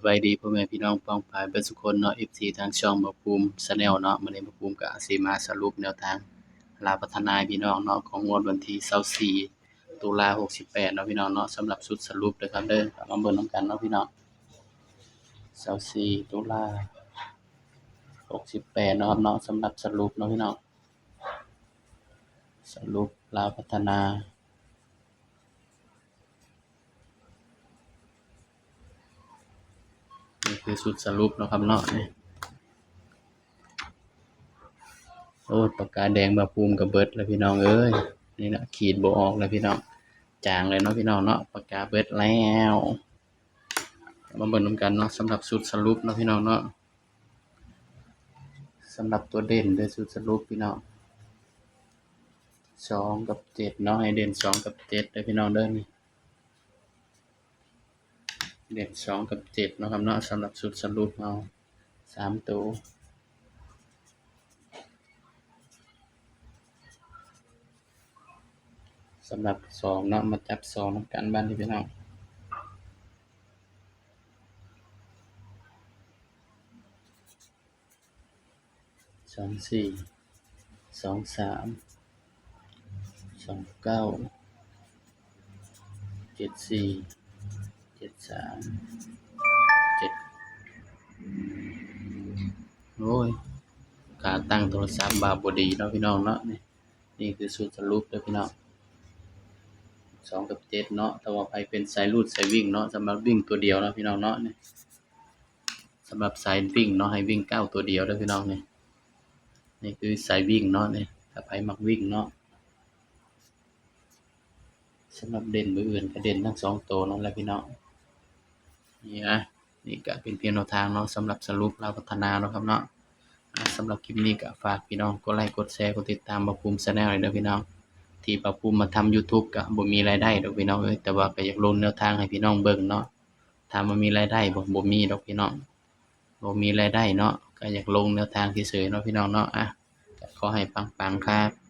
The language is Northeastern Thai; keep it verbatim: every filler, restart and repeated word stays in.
บายดีพ่อแม่พี่น้องป้องปายเบิดสุคนเนาะ เอฟซี ทางช่องบ่าวภูมิ Channel เนาะ มื้อนี้บ่าวภูมิก็สิมาสรุปแนวทางลาวพัฒนาให้พี่น้องเนาะ ของงวดวันที่ซาวสี่ ตุลา หกสิบแปด เนาะพี่น้องเนาะ สำหรับชุดสรุปเด้อครับเด้อ มาเบิ่งนำกันเนาะพี่น้อง ซาวสี่ ตุลา หกสิบแปด เนาะครับเนาะ สำหรับสรุปเนาะพี่น้อง สรุปลาวพัฒนา นี่คือชุดสรุปเนาะครับเนาะ นี่ โอ้ย ปากกาแดงบ่าวภูมิก็เบิดแล้วพี่น้องเอ้ย นี่นะ ขีดบ่ออกแล้วพี่น้อง จางเลยเนาะพี่น้องเนาะ ปากกาเบิดแล้ว มาเบิ่งนำกันเนาะ สำหรับชุดสรุปเนาะพี่น้องเนาะ สำหรับตัวเด่นเด้อ ชุดสรุปพี่น้อง สองกับเจ็ดเนาะ ให้เด่นสองกับเจ็ดเด้อพี่น้องเด้อ นี่ เด่นสองกับเจ็ดเนาะครับเนาะ สำหรับชุดสรุปเฮา สามตัว สำหรับสองเนาะ มาจับสองนำกันบาดนี้พี่น้อง สองสี่ สองสาม สองเก้า เจ็ดสี่ เจ็ดสาม เจ็ด โอ้ย ขาตั้งโทรศัพท์บ่าวบ่ดีเนาะพี่น้องเนาะ นี่ นี่คือชุดสรุปเด้อพี่น้อง สองกับเจ็ดเนาะ แต่ว่าไผเป็นสายรูดสายวิ่งเนาะ สำหรับวิ่งตัวเดียวเนาะพี่น้องเนาะ นี่ สำหรับสายวิ่งเนาะ ให้วิ่งเก้าตัวเดียวเด้อพี่น้อง นี่ นี่คือสายวิ่งเนาะ นี่ ถ้าไผมักวิ่งเนาะ สำหรับเด่นมื้ออื่นก็เด่นทั้งสองตัวนั่นแหละพี่น้อง นี่นะ นี่ก็เป็นเพียงแนวทางเนาะ สำหรับสรุปลาวพัฒนาเนาะครับเนาะ อ่ะ สำหรับคลิปนี้ก็ฝากพี่น้องกดไลค์กดแชร์กดติดตามบ่าวภูมิ Channel เลยเด้อพี่น้อง ที่บ่าวภูมิมาทำ YouTube ก็บ่มีรายได้ดอกพี่น้องเอ้ย แต่ว่าก็อยากลงแนวทางให้พี่น้องเบิ่งเนาะ ถามว่ามีรายได้บ่ บ่มีดอกพี่น้อง บ่มีรายได้เนาะ ก็อยากลงแนวทางเฉยๆเนาะพี่น้องเนาะ อ่ะ ก็ขอให้ปังๆครับ